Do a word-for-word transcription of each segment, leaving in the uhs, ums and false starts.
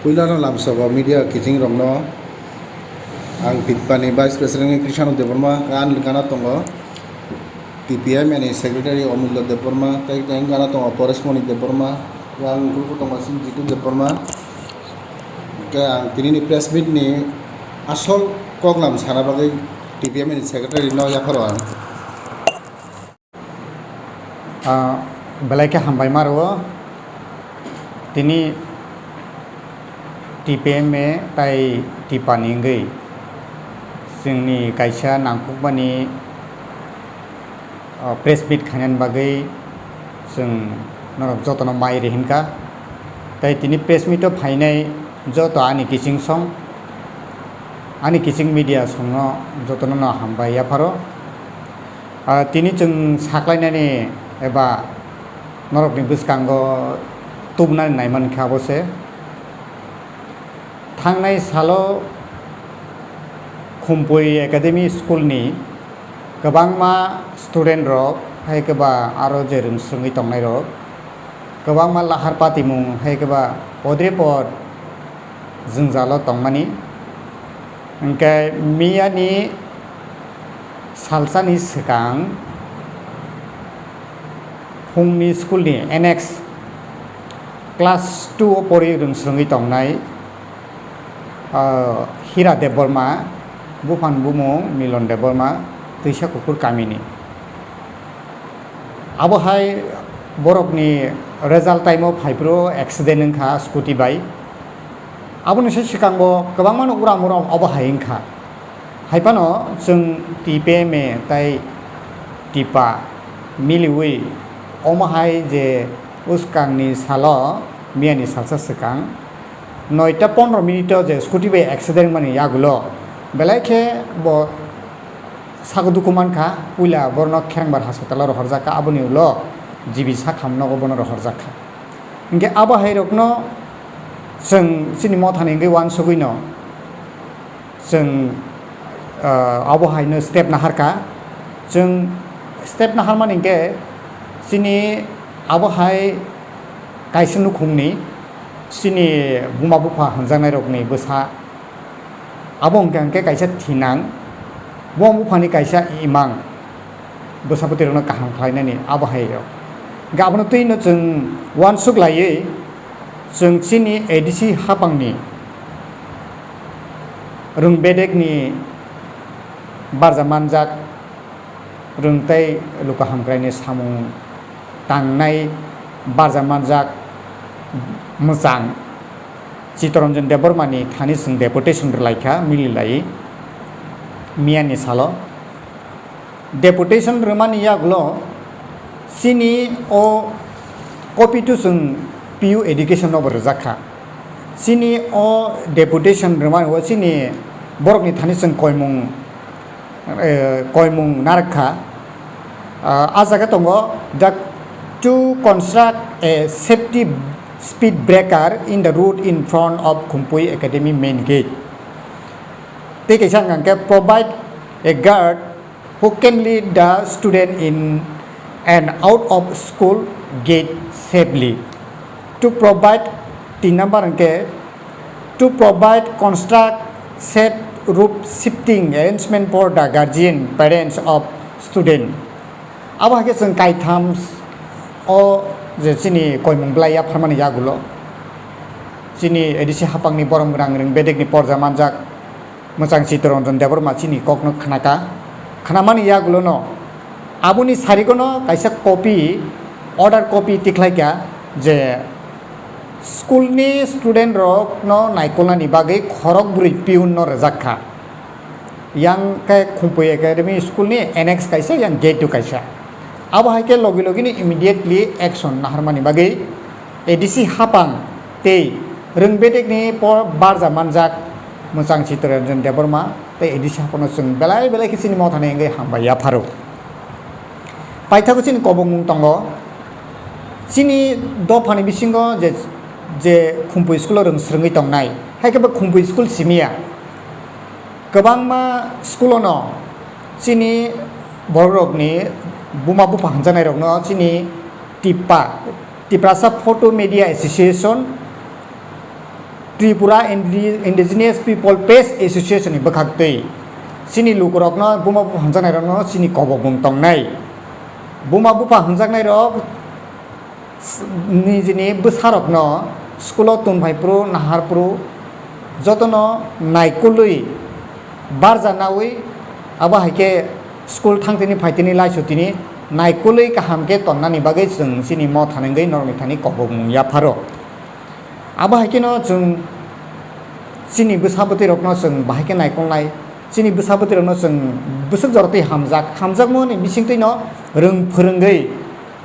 Puilano lamsogo media kiching rokno ang Tipani Vice President Krishna Debbarma, ani gana tongo T P M ni Secretary Omulya Debbarma, tei tei gana tongo Paresh Moni Debbarma, yang group tongo Jitu Debbarma. Hingke ang tini ni press meet ni asol koklam sana bagwi T P M ni Secretary no yapharo ang. Ah, belai khe hambai ma rwo. Tini T P M A tai Tipani wngwi chwngni kaisa nangkukmani, ah, press meet khainani bagwi chwng norok jotono mai rihikha. Tai tini press meet o phainai joto ani kiching song, ani kiching media songno jotono no hambai yapharo. Ah, tini chwng saklainani eba norokni bwskango tubunani naimankha abo se. Thangnai salo Khumpui Academy School ni kwbangma student rok, hai khe ba aro je rwng swrwngwi tongnai rok, kwbangma lahar patimung, hai khe ba podre pod jwngjalo tongmani. Hingke miyani salsani swkang phungni school ni N X class two o pori rwng swrwngwi tongnai, ah, Hira Debbarma, buphang bumung Milon Debbarma, Twisa Kukur kamini. Abo hai borokni result time o phaiphuru accident wngkha scooty bai. Aboni se swkango kwbangmano uram uram obo hai wngkha. Hai phano chwng T P M A tai Tipa miliwi omo hai je bwskangni salo miyani salsa swkang noita pondro minute o je scooty bai accident wngmani yagulo belai khe bo sago dukhu mankha, puila borokno Kherengbar hospital o rohorjak kha, aboni ulo G B Sakham nogo bono rohorjak kha. Hinkhe abo hai rokno chwng chini mothani wngwi uansugwino chwng, ah, abo haino step naharkha. Chwng step naharmani hinkhe chini abo hai kaisa nukhungni chini buma bupha hwnjaknairokni bwsa. Abo hwnkha hwnkhe kaisa thinang, buma buphani kaisa imang, bwsapoti rokno kaham khlainani abo hai rok. Hinkhe abono twino chwng uansuk laiwi chwng chini A D C haphangni rwng bedekni barja manjak rwng tei luka hamkraini samung tangnai barja manjak mwchang Chittaranjan Debbarmani thani chwng deputation rwlaikha mililai miyani salo. Deputation rwmani yagulo chini o copy to chwng P U education nobo rwjak kha. Chini o deputation rwmani o chini borokni thani chwng koimung eh, koimung narwk kha. Ah, a jaga tongo, the to construct a safety speed breaker in the road in front of Khumpui Academy main gate. Tei kaisa hwnkha khe provide a guard who can lead the student in and out of school gate safely. To provide tin number hwnkhe to provide construct safe roof shifting arrangement for the guardian parents of student. Abo hai khe chwng kaitham o je chini koimung belai yapharmani yagulo chini A D C haphangni borom gwnang rwng bedekni porja manjak mwchang Chittaranjan Debbarma chini kokno khnaka. Khnamani yagulono aboni sarigono kaisa copy, order copy tikhlaikha je school ni student rokno naikolnani bagwi khorok bwrwi peon no rwjak kha. Yang khe Khumpui Academy school ni annex kaisa, yang gate o kaisa. Abo hai khe logi logi ni immediately action naharmani bagwi A D C haphang tei rwng bedekni por barja manjak mwchang Chittaranjan Debbarma tei A D C haphangno chwng belai belai khe chini mothani wngwi hambai yapharo. Paithago chini kobongmung tongo. Chini dophani bisingo je, je Khumpui school o rwng swrwngwi tongnai, hai khe bo Khumpui school simiya. Kwbangma school o no chini borok rokni buma bupha hwnjaknai rokno chini Tipa, Tiprasa Photo Media Association, Tripura Indi- Indigenous People Press Association ni bwkhaktwi chini lukurokno, buma bupha hwnjaknairokno chini kobokmung tongnai. Buma bupha hwnjaknairok nijini bwsarokno school-o tonphai phuru, nahar phuru jotono naikolwi barja naui, abo hai khe school thangtini phaitini laisutini naikolwi kaham khe tonnani bagwi chwng chini motha nungwi norokni thani kobokmung yapharo. Abo hai kheno chwng chini bwsa bwtwi rokno chwng bahai khe naikolnai, chini bwsa bwtwi rokno chwng bwswk jorotwi hamjak, hamjakmani bisingtwino rwng phwrwngwi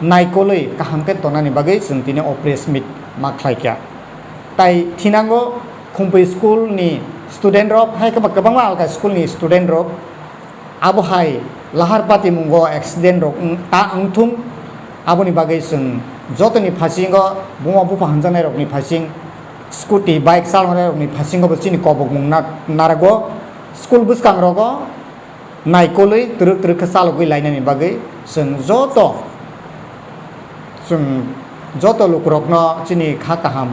naikolwi kaham khe tonani bagwi chwng tini o press meet ma khlai kha. Tai thinango Khumpui school ni student rok hai khe ba kwbangma alka school ni student rok abo hai lahar patimungo accident rok wng- ta wngthung, aboni bagwi chwng jotoni phasingo buma bupha hwnjaknai rokni phasing scooty bike chalonai rokni phasingo bo chini kobokmung na- narago school bwskang rogo naikolwi twrwk twrwk khe chalogwi lainani bagwi chwng joto chwng joto lukurokno chini kha kaham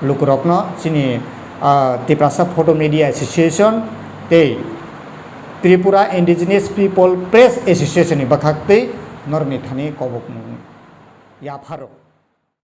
lukurokno chini ah, Tiprasa Photo Media Association tei Tripura Indigenous People Press Association ni bwkhaktwi norokni thani kobokmung yapharo.